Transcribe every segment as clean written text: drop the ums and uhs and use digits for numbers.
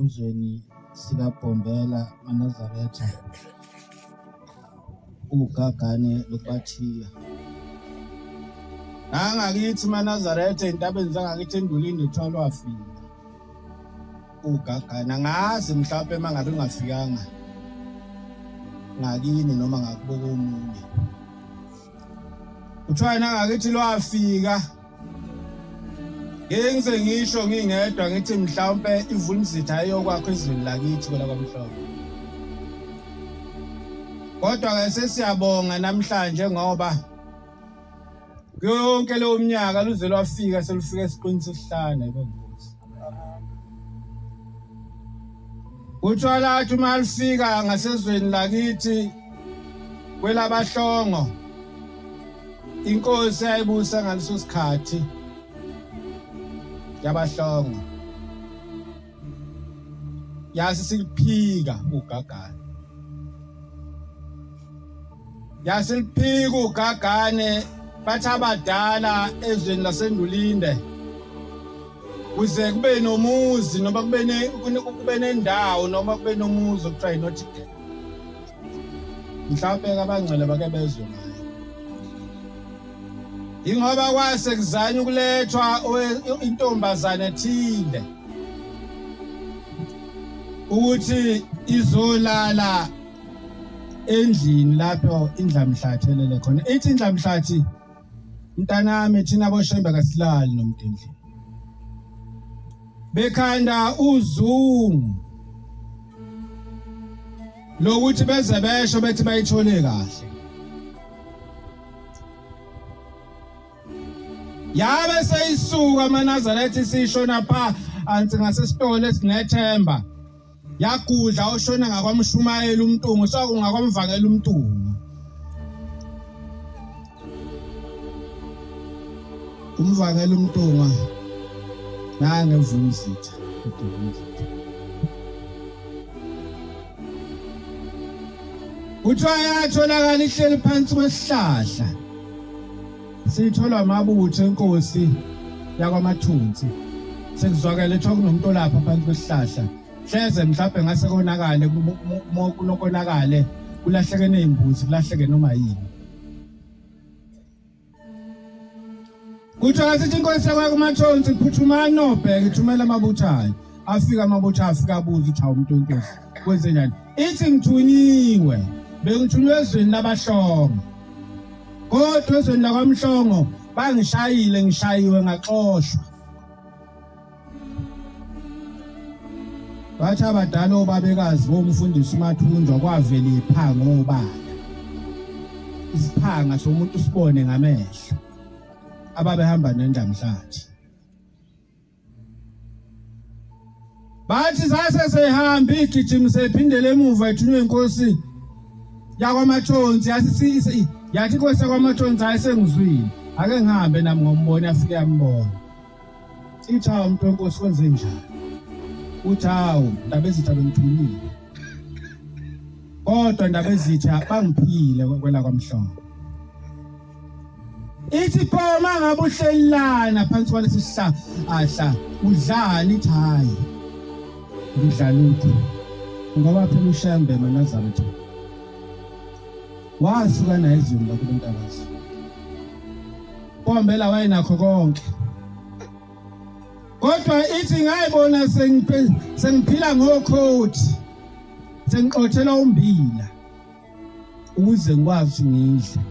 Esifundazweni sikaBhombela maNazaretha ugagane lokubathiya. Nangakithi maNazaretha entabeni zangakithi endulini kuthiwa lwafika ugagane. Angazi mhlawumpe uma ngabe ungafikanga ngakini noma ngakubo komunye. Kuthiwa yena ngakithi lwafika ngeke ngize ngisho ngingedwa ngithi mhlawumpe ivunzitha ayokwakho ezweni lakithi kwelakwamhlophe. Kodwa-ke sesiyabonga namhlanje ngoba kuyo yonke leyo minyaka luze lwafika selufika esiqwini sesihlanu ayibongozi. Kuthiwa lathi uma lufika ngasezweni lakithi kwelabahlongo inkosi yayibusa ngaleso sikhathi yabahlongo yase siliphika ugagane yasiliphika ugagane bathi abadala ezweni lasendulinde kuze kube nomuzi noma kube nendawo noma kube nomuzi okuthiwa yiNottingham mhlawumbe abangcwele bake bezwe ngayo ingoba kwase kuzanywa ukulethwa intombazane ethile ukuthi izolala endlini lapho indlamhlathi elele khona. Ithi indlamhlathi mntanami thina boshembe kasilali nomuntu endlini. Bekhanda uzungu lokuthi beze besho bethi bayithole kahle. Yabe seyisuka amaNazaretha isishona pha ansi ngasesitolo esinethemba. Yagudla oshona ngakwamshumayela umntungu sokungakwamvangela umntungu. Umvangela umntungwa nange evumzitha edumzitha. Kuthiwa yatholakala ihleli phansi kwesihlahla. Sitholwa amabutho enkosi yakwaMathunzi. Sekuzwakele kuthiwa kunomuntu olapha phansi kwesihlahla. Hleze mhlawumbe ngase konakale kunokonakale kulahleke nezimbuzi kulahleke noma yini. Kuthiwa sithi inkosi yakwaMathonsi phuthumani nobheke ithumela amabutho ayo. Afika amabutho afika abuza ukuthi hawu umuntu wenkosi kwenzenjani. Ithi ngithunyiwe bengithunywe ezweni labahlongo. Kodwa ezweni lakwaMhlongo bangishayile ngishayiwe ngaxoshwa. Bathi abadala obabekazi bomfundisi uMathunjwa kwavela iphanga obala. Isiphanga somuntu sibone ngamehlo ababehamba nendlamhlathi. Bathi sase sehamba igijimi sephindele emuva ithunywe inkosi yakwaMathonsi yathi yathi inkosi yakwaMathonsi hayi sengizwile ake ngihambe nami ngombona afike yambona. Ithi hawu mntu wenkosi kwenze njani? Uthi hawu ndaba ezitha bengithumile. Kodwa ndaba ezitha bangiphile kwela kwamhlongo. Ithi pho uma ngabe uhleli lana phansi kwalesi sihlahla udlani ithi hhayi ngidla lutho ngoba phela uShembe maNazaretha wasuka naye ezweni lakubo Ntabazi. Bombela wayenakho konke. Kodwa ithi ngayibona sengiphila ngokhothi sengiqothela umbila ukuze ngikwazi ukuthi ngidle.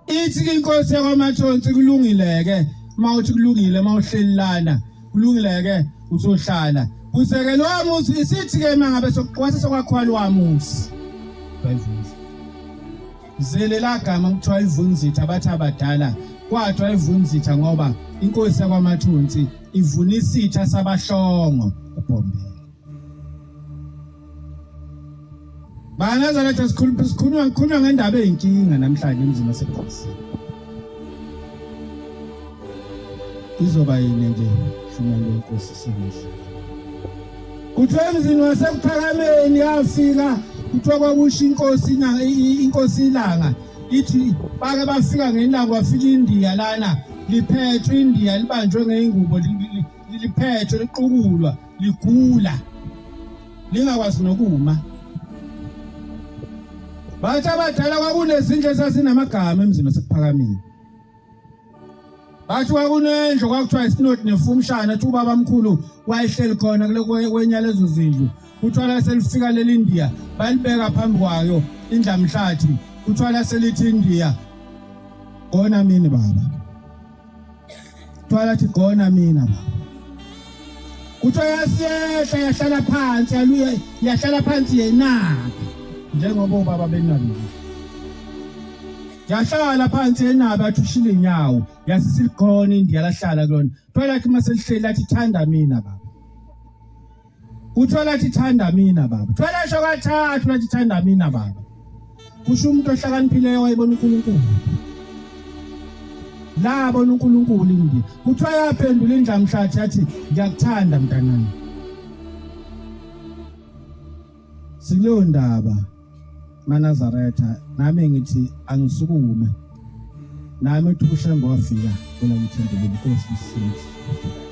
Ithi ke inkosi yakwaMathonsi kulungile ke uma uthi kulungile uma uhleli lana kulungile ke uzohlala kuseke lo muzi isithi ke uma ngabe sokuqwasa sokwakhiwa lwamuzi bayivuza zele lagama kuthiwa ivunzitha bathi abadala kwathiwa ivunzitha ngoba inkosi yakwaMathonsi ivuna isitha sabahlongo uBhombela Banazaretha sikhuluma sikhuluma ngikhuluma ngendaba eyinkinga namhlanje emzini wasebukhosini. Izoba yini nje shumayelo yenkosi singizwe. Kuthiwa emzini wasekuphakameni yafika kuthiwa kwakusho inkosi inkosi ilanga ithi bake bafika ngelanga kwafika iNdiya lana liphethwe iNdiya libanjwe ngeyingubo liphethwe liqukulwa ligula lingakwazi nokuma. Bathi abadala kwakunezindlu ezazinamagama emzini waseKuphakameni. Bathi kwakunendlu kwakuthiwa isinoti nefumshana, athi ubaba mkhulu wayehleli khona kule kwenye lezo zindlu. Kuthiwa la selifika leli Ndiya balibeka phambi kwayo indlamhlathi, kuthiwa la selithi Indiya gona mini baba. Kuthiwa lathi gona mina baba. Kuthiwa yasiyehla yahlala phansi yaluya yahlala phansi yenaba njengoba ubaba benabile. Yahlala phansi yenaba yathi ushila inyawo yasisiligona indiya lahlala kulona. Kuthiwa lathi uma selihleli lathi thanda mina baba. Kuthiwa lathi thanda mina baba. Kuthiwa lasho kathathu lathi thanda mina baba. Kusho umuntu ohlakaniphileyo wayebona uNkulunkulu. Labona uNkulunkulu indiya. Kuthiwa yaphendula indlamhlathi yathi ngiyakuthanda mntanami. Sikuleyo ndaba maNazaretha nami ngithi angisukume. Nami uthi uShembe wafika kula ngithembele inkosi isindise.